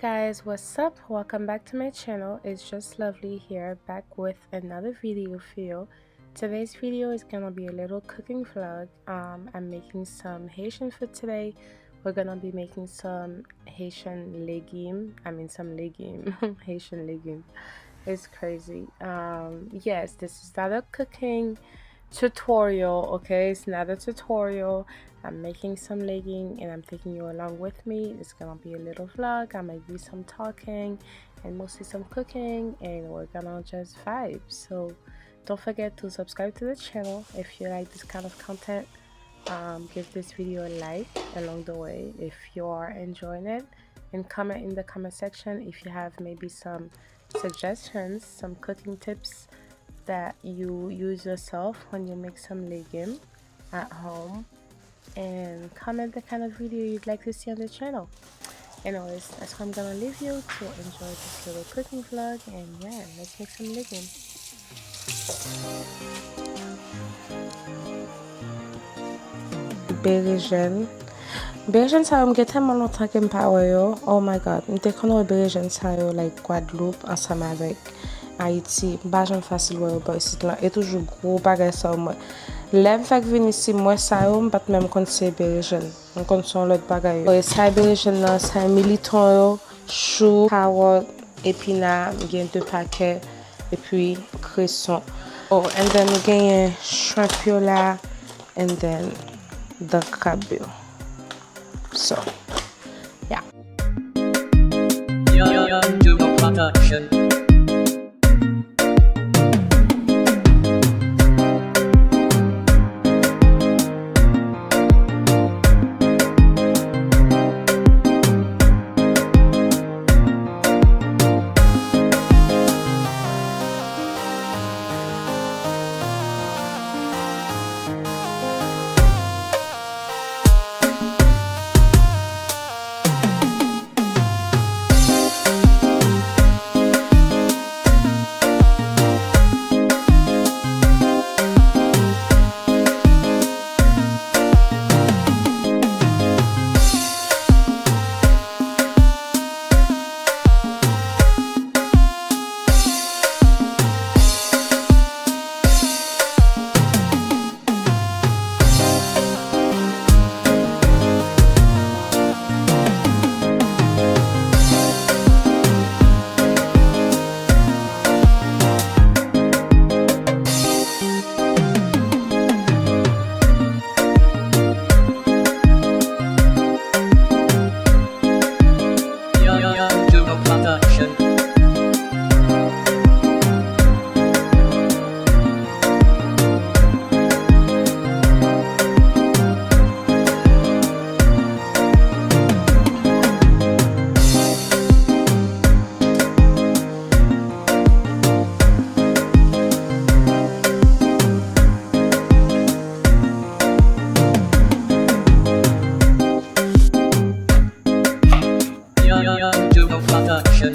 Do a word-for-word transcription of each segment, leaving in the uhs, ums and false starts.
Guys, what's up? Welcome back to my channel. It's just Lovely here, back with another video for you. Today's video is gonna be a little cooking vlog. Um, I'm making some Haitian food today. We're gonna be making some Haitian legume. I mean, some legume. Haitian legume. It's crazy. Um, yes, this is not a cooking tutorial, okay? It's not a tutorial. I'm making some legume and I'm taking you along with me. It's gonna be a little vlog. I'm gonna do some talking and mostly some cooking, and we're gonna just vibe. So don't forget to subscribe to the channel if you like this kind of content. Um, give this video a like along the way if you are enjoying it, and comment in the comment section if you have maybe some suggestions, some cooking tips that you use yourself when you make some legume at home, and comment the kind of video you'd like to see on the channel. Anyways, that's how I'm gonna leave you to enjoy this little cooking vlog, and yeah, let's make some legume. Berejèn. Berejèn sa yo, m gen tèlman lontan ke m pa wè yo. Oh my God, m te konn wè berejèn sa yo, like, Gwadloup ansanm avèk Ayiti. M pa janm fasil wè yo bò isit lan. E toujou gwo bagay sa yo m wè. Lè m fèk vin isit, m wè sa yo, m pa t menm konn se berejèn. M konn se yon lòt bagay yo. E sa e berejèn nan, sa e militon yo, chou, kawòt, epina, m gen de pakè, epi kreson. Oh, and then nou genyen shrimp yo la, and then the crab yo. So, yeah. Young Duo Production. Young Duo Production. Young Duo Production.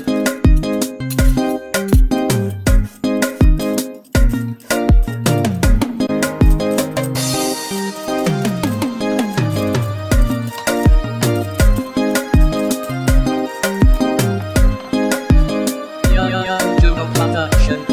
Young Duo Production.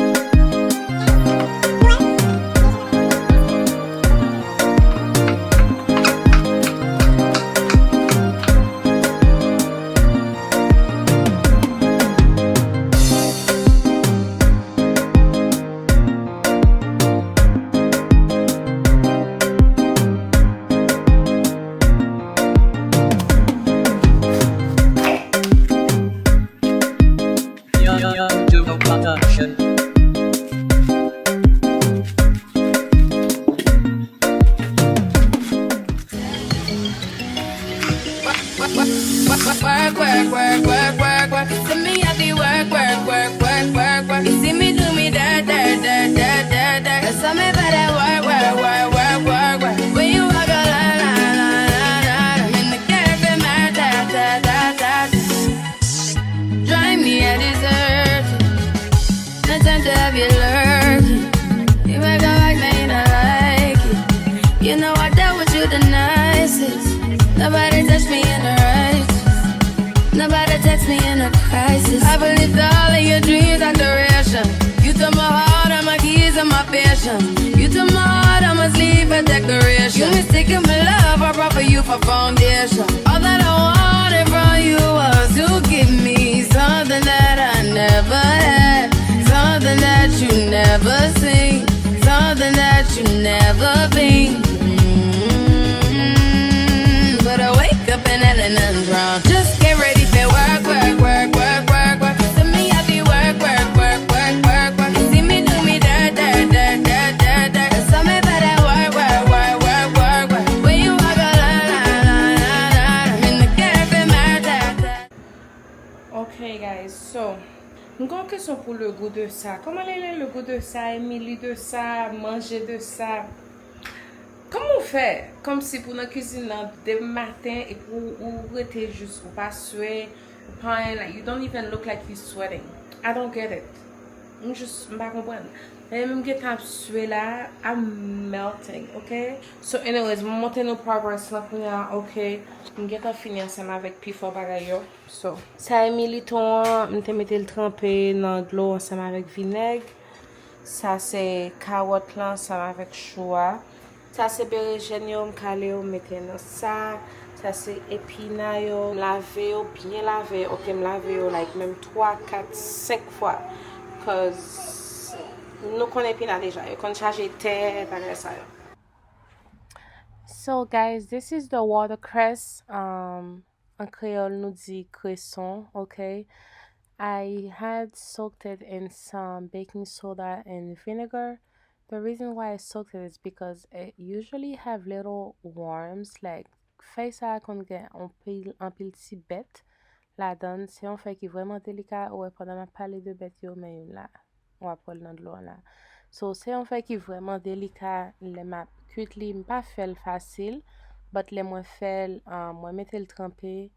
Young Duo Production. Work, work, work, work, work, work, work. See me at the work, work, work, work, work, work. You see me do me dirt, dirt, dirt, dirt, dirt, dirt. That's how me bad at work, work, work, work, work, work. When you walk a line, line, line, line, line. I'm in the cafe, my ta, ta, ta, ta, ta. Drive me a dessert. No time to have you lurking. You make a like, man, you don't like it. You know I dealt with you the nicest. Nobody touched me in the righteous. Nobody text me in the You mistaken my love, I brought for you for foundation. All that I wanted from you was to give me something that I never had, something that you never seen, something that you never been. Mm-hmm. But I wake up and hell and nothing's wrong. Just get ready for work, work, work, work, work, work. See me, I be work, work, work, work, work, work. See me do me dirt, dirt, dirt, dirt, dirt, dirt. Tell me about that work, work, work, work, work, work. When you walk a line, line, line, line, line. I'm in the cafe, my time. Okay, guys, so, m gen yon kesyon pou le goût de ça. Kòman rele le goût de ça, Emily de ça, manje de ça? Kòman w fè? Kòmsi pou nan kizin nan depi maten epi ou, ou rete jis, ou pa swe, ou pa anyen, like, you don't even look like you sweating. I don't get it. M jis, m pa konprann. Lè m gentan ap swe la, I'm melting, okay? So, anyways, m montre nou progress lan kounye a, okay? M gentan fini ansanm avèk pifò bagay yo. So, sa e militon an, m te mete l tranpe nan dlo ansanm avèk vinèg. Sa se kawòt lan ansanm avèk chou a. Sa se berejèn yo, m kale yo, m mete nan sa. Sa se epina yo, m lave yo, byen lave, ok, m lave yo, like, menm twa, kat, senk fwa. Cause nou konn epina deja, yo konn chaje tè, bagay sa yo. So, guys, this is the watercress. Um, an kreyòl, nou di kreson, ok? I had soaked it in some baking soda and vinegar. The reason why I soaked it is because it usually have little worms, like, fèy sa a konn gen anpil, anpil ti bèt ladan l. Se yon fèy ki vrèman delika, ou wè, pandan m ap pale de bèt yo, men youn la. W ap wè l nan dlo an la. So, se yon fèy ki vrèman delika, lè m ap kuit li, m pa fè l fasil, but lè mwen fè l, ah, mwen mete l tranpe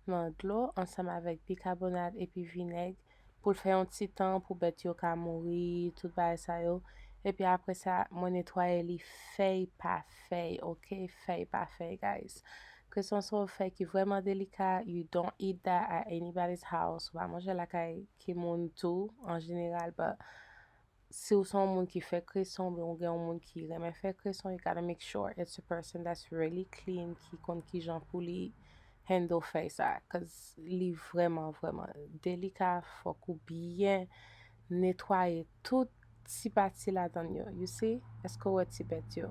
nan dlo ansanm avèk bikabonat epi vinèg pou l fè yon ti tan pou bèt yo ka mouri, tout bagay sa yo. Epi apre sa, mwen netwaye li fèy pa fèy, ok? Fèy pa fèy, guys. Kreson se yon fèy ki vrèman delika. You don't eat that at anybody's house. Ou pa manje lakay ki moun tou, an jeneral, but si w se yon moun ki fè kreson, oubyen ou gen yon moun ki renmen fè kreson, you gotta make sure it's a person that's really clean, ki konn kijan pou li handle fèy sa, cause li vrèman, vrèman delika. Fòk ou byen netwaye tout ti pati ladan l yo, you see? Èske w wè ti bèt yo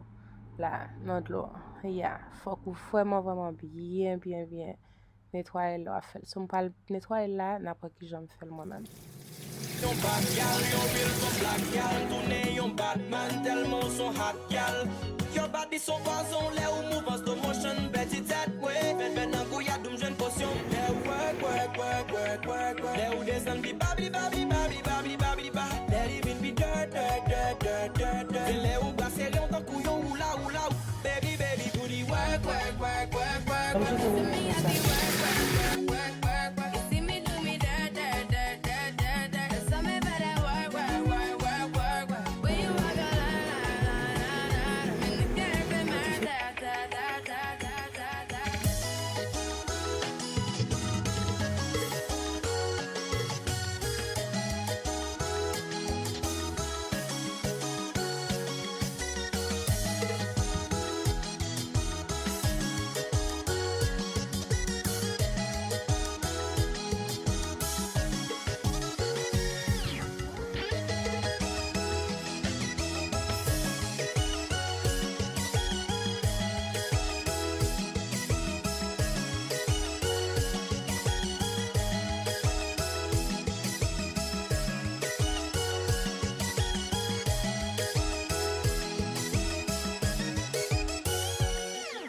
la nan dlo an? Yeah, fòk ou vrèman, vrèman byen, byen, byen netwaye lè w ap fè l. So, m pral netwaye l la, n ap wè kijan m fè l mwen menm. Yon bad gal, yon real fanm black gal, tounen yon bad man, tèlman w se yon hot gal. Yo bad li se yon pwazon, lè ou move an slow motion, pèdi tèt, wi. Fè, fè nan gouyad ou m jwenn posyon. Lè ou work, work, work, work, work, work. Lè ou desann, bibab, bibab, bibab, bibab, bibab, bibab. Lè li vin pi dirt, dirt, dirt, dirt, dirt, dirt. Se lè ou bra sere yon tankou yon oula, oula, ou. Baby, baby, booty, work, work, work, work, work, work. Fè mi ap di work, work, work, work, work, work. You see me do me dirt, dirt, dirt, dirt, dirt, dirt. Tell me about that work, work, work, work, work, work. When you walk a line, line, line, line, line, I'm in the cafe, my time.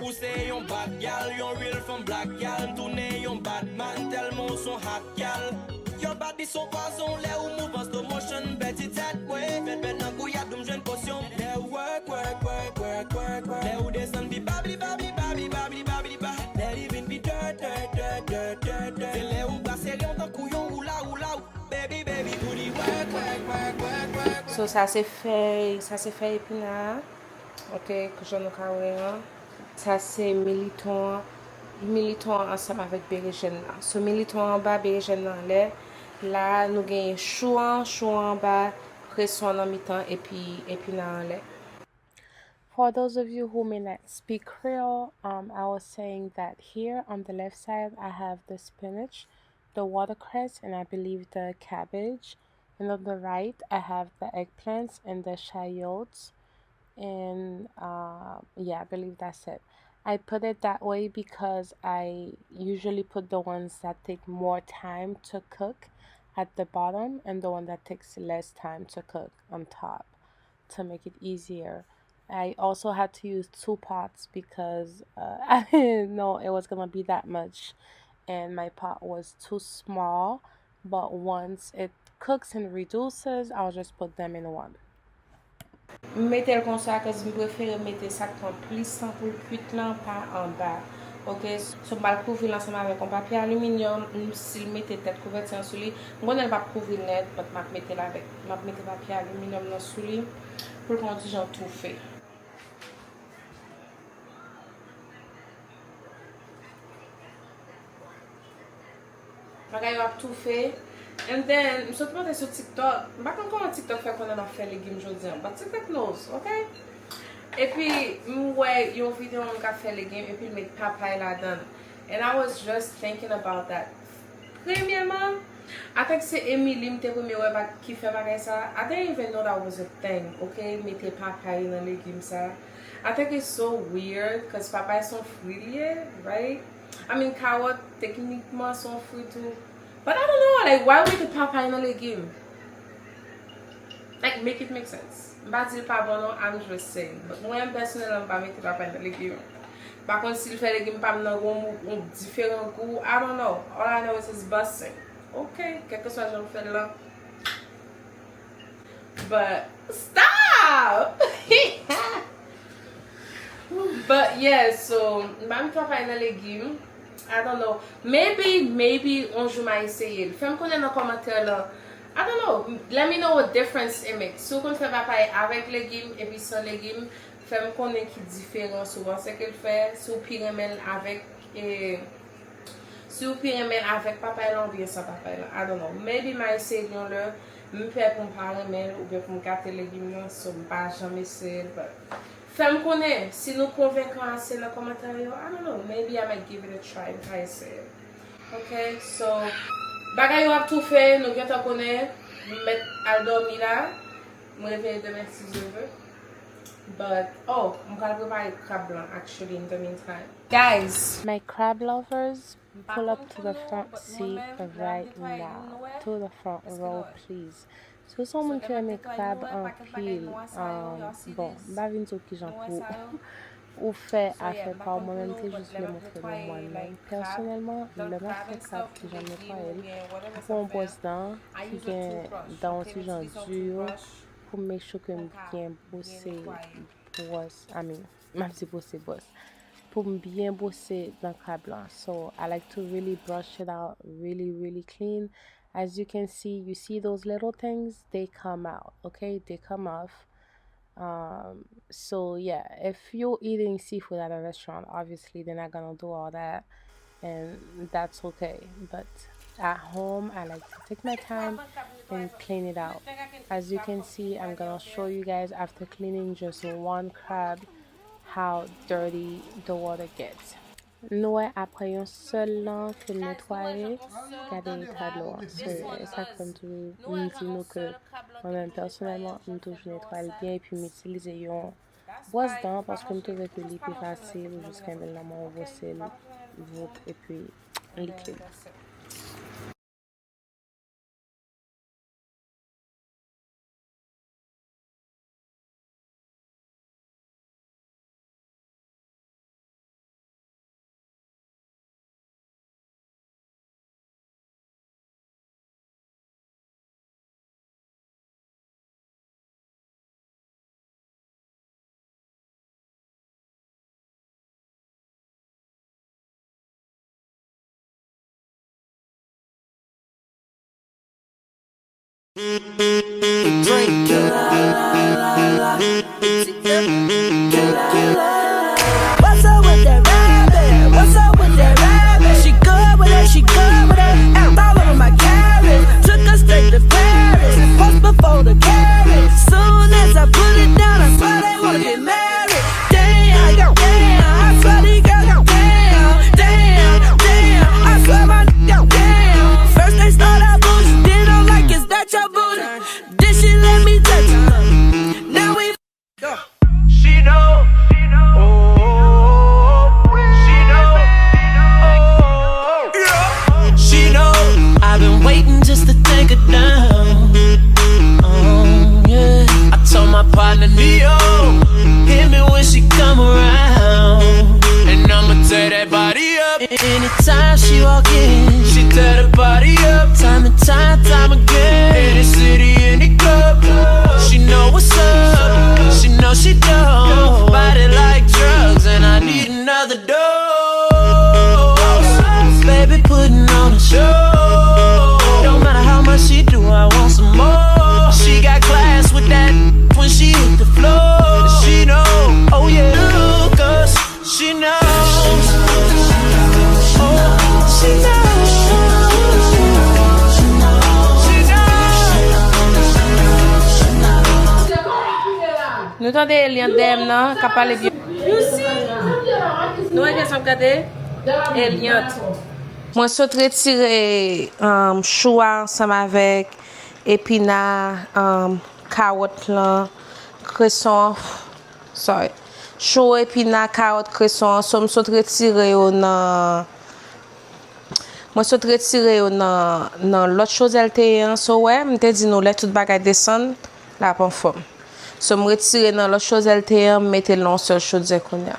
Ou se yon bad gal, yon real fanm black gal, m tounen yon bad man, tèlman w se yon hot gal. Yo bad li se yon pwazon, lè ou move an slow motion, pèdi tèt, wi. Fè, fè nan gouyad ou m jwenn posyon. Lè ou work, work, work, work, work, work. Lè ou desann, bibab, bibab, bibab, bibab, bibab, bibab. Lè li vin pi dirt, dirt, dirt, dirt, dirt, dirt. Se lè ou bra sere yon tankou yon oula, oula, ou. Baby, baby, booty, work, work, work, work, work, work. So, sa se fèy, sa se fèy epina a. Ok, jan nou ka wè an. Sa se militon an. Militon an ansanm avèk berejèn nan. So, militon an anba, berejèn nan anlè. La, nou genyen chou an, chou an anba, kreson an nan mitan, epi epina an anlè. For those of you who may not speak Creole, um, I was saying that here on the left side, I have the spinach, the watercress, and I believe the cabbage. And on the right, I have the eggplants and the shallots. And, uh, yeah, I believe that's it. I put it that way because I usually put the ones that take more time to cook at the bottom and the one that takes less time to cook on top to make it easier. I also had to use two pots because, uh, I didn't know it was gonna be that much, and my pot was too small. But once it cooks and reduces, I'll just put them in one. M mete l konsa, 'cause m prefere mete sa k pran plis tan pou l kuit lan pa anba. Ok, so m pral kouvri l ansanm avèk yon papye aliminyòm. M, si l mete tèt kouvèti an sou li, m konnen l p ap kouvri l nèt, but m ap mete l avèk, m ap mete papye aliminyòm nan sou li pou l fè yon ti jan toufe. Bagay yo ap toufe. And then, m sot monte sou TikTok. M pa konn kòman TikTok fè konnen m ap fè legim jodi a, but TikTok knows, ok? Epi, m wè yon videyo moun k ap fè legim, epi l met papay ladan l. And I was just thinking about that. Premyèman, I think se Emily m te premye wè ba-, ki fè bagay sa. I didn't even know that was a thing, ok? Mete papay nan legim sa. I think it's so weird, 'cause papay se yon fwi li ye, right? I mean, kawòt, teknikman, se yon fwi tou. But I don't know, like, why we put papay nan legim? Like, make it make sense. M pa di l pa bon non, I'm just saying. But mwen, pèsonèlman, m pa mete papay nan legim. M pa konn si l fè legim pa m nan yon, yon diferan gou, I don't know. All I know is it's busting. Ok, kèlkeswa jan m fè l lan. But, stop! But yeah, so, m pa met papay nan legim. I don't know. Maybe, maybe, yon jou m a eseye l. Fè m konnen nan kòmantè lan. I don't know. Let me know what difference it makes. Si w konn fè papay avèk legim epi san legim, fè m konnen ki diferans ou panse ke l fè. Si w pi renmen l avèk, e, si w pi renmen l avèk papay lan oubyen san papay lan. I don't know. Maybe m a eseye l yon lè. M pè pou m pa renmen l oubyen pou m gate legim nan. So, m pa janm eseye l. But fè m konnen si nou konvenkan ase nan kòmantè yo. I don't know. Maybe I might give it a try. M ka eseye. Ok, so, bagay yo ap toufe, nou gentan konnen, m mèt al dòmi la, m reveye demen si Dye vle. But, oh, m pral prepare krab lan, actually, in the meantime. Guys! My crab lovers, pull up to the front seat right now. To the front row, please. Si w se yon moun ki renmen krab anpil, um, bon, m pa vin di w kijan pou ou fè afè pa w, mwen menm m te jis vle montre nou mwen menm. Pèsonèlman, lè m ap fè krab, kijan m netwaye l, m pran yon bwòs dan ki gen dan yon ti jan di yo pou m make sure ke m byen bwose bwòs, I mean, m ap di bwose bwòs, pou m byen bwose dan krab lan. So, I like to really brush it out really, really clean. As you can see, you see those little things, they come out, okay? They come off. Um, so yeah, if you're eating seafood at a restaurant, obviously they're not gonna do all that, and that's okay. But at home, I like to take my time and clean it out. As you can see, I'm gonna show you guys after cleaning just one crab how dirty the water gets. Nou wè, apre yon sèl lan ke m netwaye, gade eta dlo an. So, e sa k fè m toujou, m di nou ke mwen menm pèsonèlman, m toujou netwaye l byen epi m itilize yon bwòs dan paske m twouve ke li pi fasil ou jis kenbe l nan men w, bwose l, voup, epi li klin. What's up with that rabbit? What's up with that rabbit? She good with it, she good with it. All over my carriage. Took her straight to Paris. Post before the carriage. Soon as I put it down, I swear they wanna get married. Anytime she walk in, she tear the party up. Time and time, time again. Any city, any club, she know what's up. She know she dope. Body like drugs, and I need another dose. Baby putting on a show. Don't matter how much she do, I want some more. She got class with that when she hit the floor. She know, oh yeah, 'cause she knows. Oh, she knows. She knows. Nou tande Eliante dèyè m nan k ap pale byen. Nou wè kiyès m ap gade? Eliante. Mwen sot retire um, chou a ansanm avèk epina, um, kawòt lan, kreson an. Sorry. Chou, epina, kawòt, kreson an. So, m sot retire yo nan Mwen sot retire yo nan, nan lòt chozèl te ye an. So, wè, m te di nou lè tout bagay desann, l ap anfòm. So, m retire nan lòt chozèl te ye an, m mete l nan yon sèl chodyè kounye a.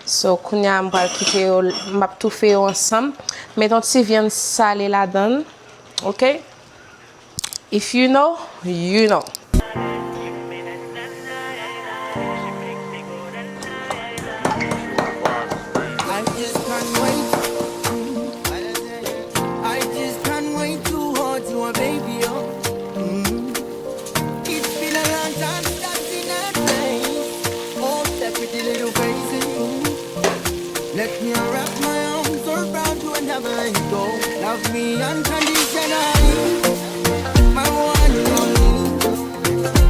So, kounye a, m pral kite yo, m ap toufe yo ansanm. Met yon ti vyann sale ladan l, oke? If you know, you know. I just can't wait. I just can't wait to hold you, baby, oh. Mm. It's been a long time since I've seen that face. Oh, that pretty little face. Mm. Let me wrap my arms around you and never let go. Love me unconditionally. My one and only.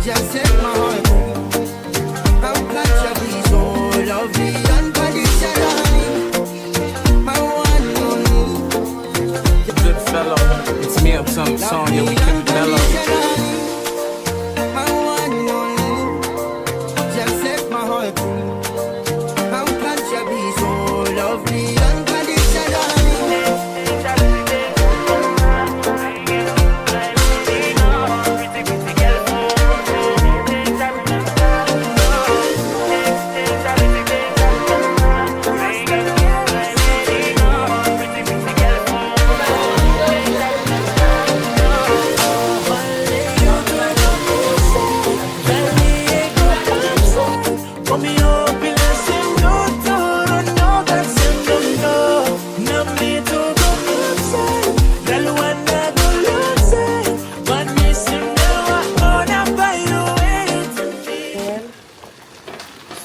Just set my heart free. How can I be so lovely unconditionally? My one and only. Good fellow, it's me, Uptown Song, yeah, we keep it mellow. My one and only. Just set my heart free. How can you be so lovely unconditionally?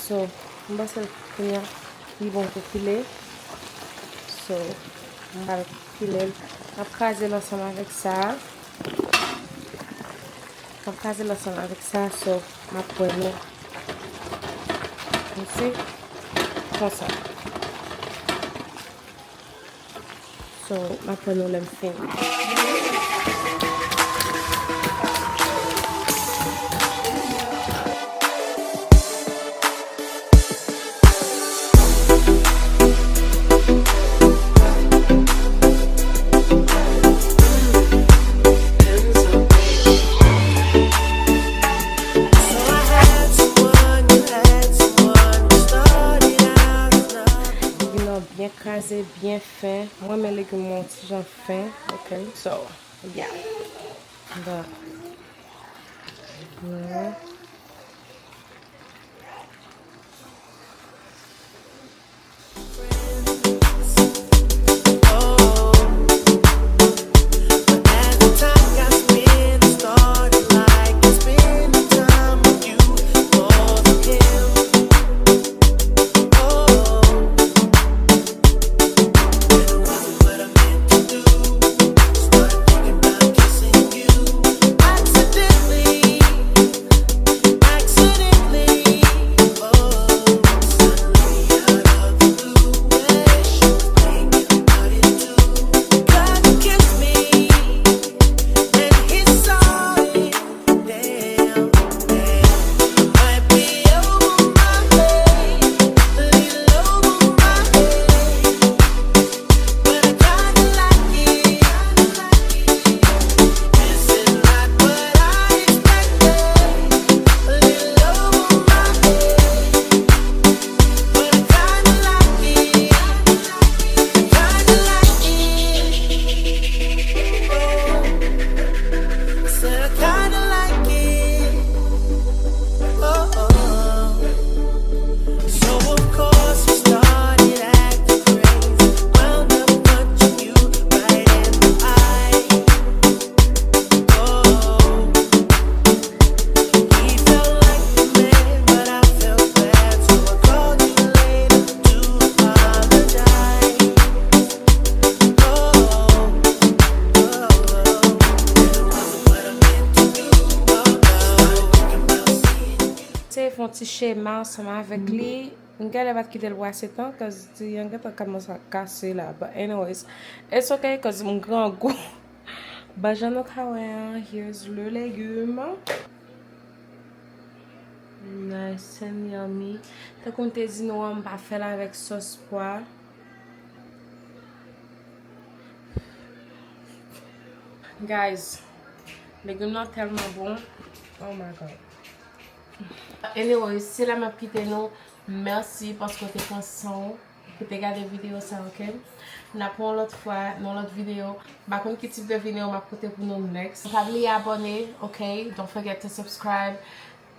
So, m panse l kounye a li bon pou kile. So, m pral kile l. M ap kraze l ansanm avèk sa a. M ap kraze l ansanm avèk sa a, so, m ap wè nou. Mesi. Konsa. So, m ap wè nou lè m fini. Legim nan byen kraze, byen fen. Mwen renmen legim mwen yon ti jan fen, ok? So, yeah. But, yeah. Yon ti chema ansanm avèk li. M genlè pa t kite l pou ase tan, cause ti an gentan kòmanse ap kase la. But anyways, it's okay, cause m grangou. But jan nou ka wè an, here's le légume. Nice and yummy. Tankou m te di nou an, m pa fè l avèk sòs pwa. Guys, legim nan tèlman bon. Oh my God. Anyways, se la m ap kite nou. Mèsi paske w te pran san w pou te gade videyo sa, ok? N ap wè yon lòt fwa, nan yon lòt videyo. M pa konn ki tip de videyo m ap pote pou nou next. Pa bliye abòne, ok? Don't forget to subscribe.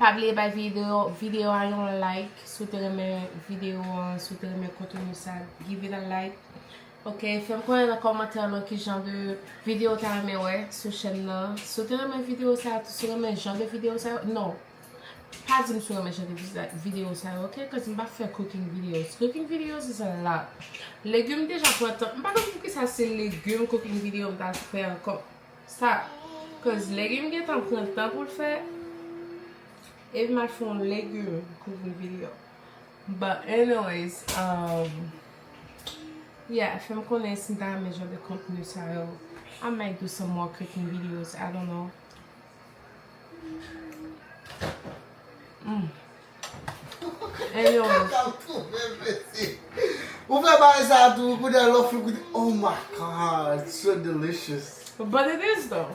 Pa bliye bay videyo, videyo a yon like. Si w te renmen videyo an, si w te renmen konteni sa, give it a like. Ok, fè m konnen nan kòmantè nou ki jan de videyo w ta renmen wè sou chèn nan. Si w te renmen videyo sa, si w renmen jan de videyo sa, non. Pa di m si w renmen jan de visa- videyo sa yo, ok? Cause m pa fè cooking videos. Cooking videos is a lot. Legim deja pran tan. M pa konn poukisa se legim cooking video m ta fè ankò. Sa, cause legim gentan pran tan pou l fè. Epi m al fè yon legim cooking video. But anyways, um, yeah, fè m konnen si n ta renmen jan de kontni sa yo. I might do some more cooking videos, I don't know. Mm. Anyways. Ou fè bagay sa tou, kounye a lè w fin goute, oh my God, so delicious. But it is though.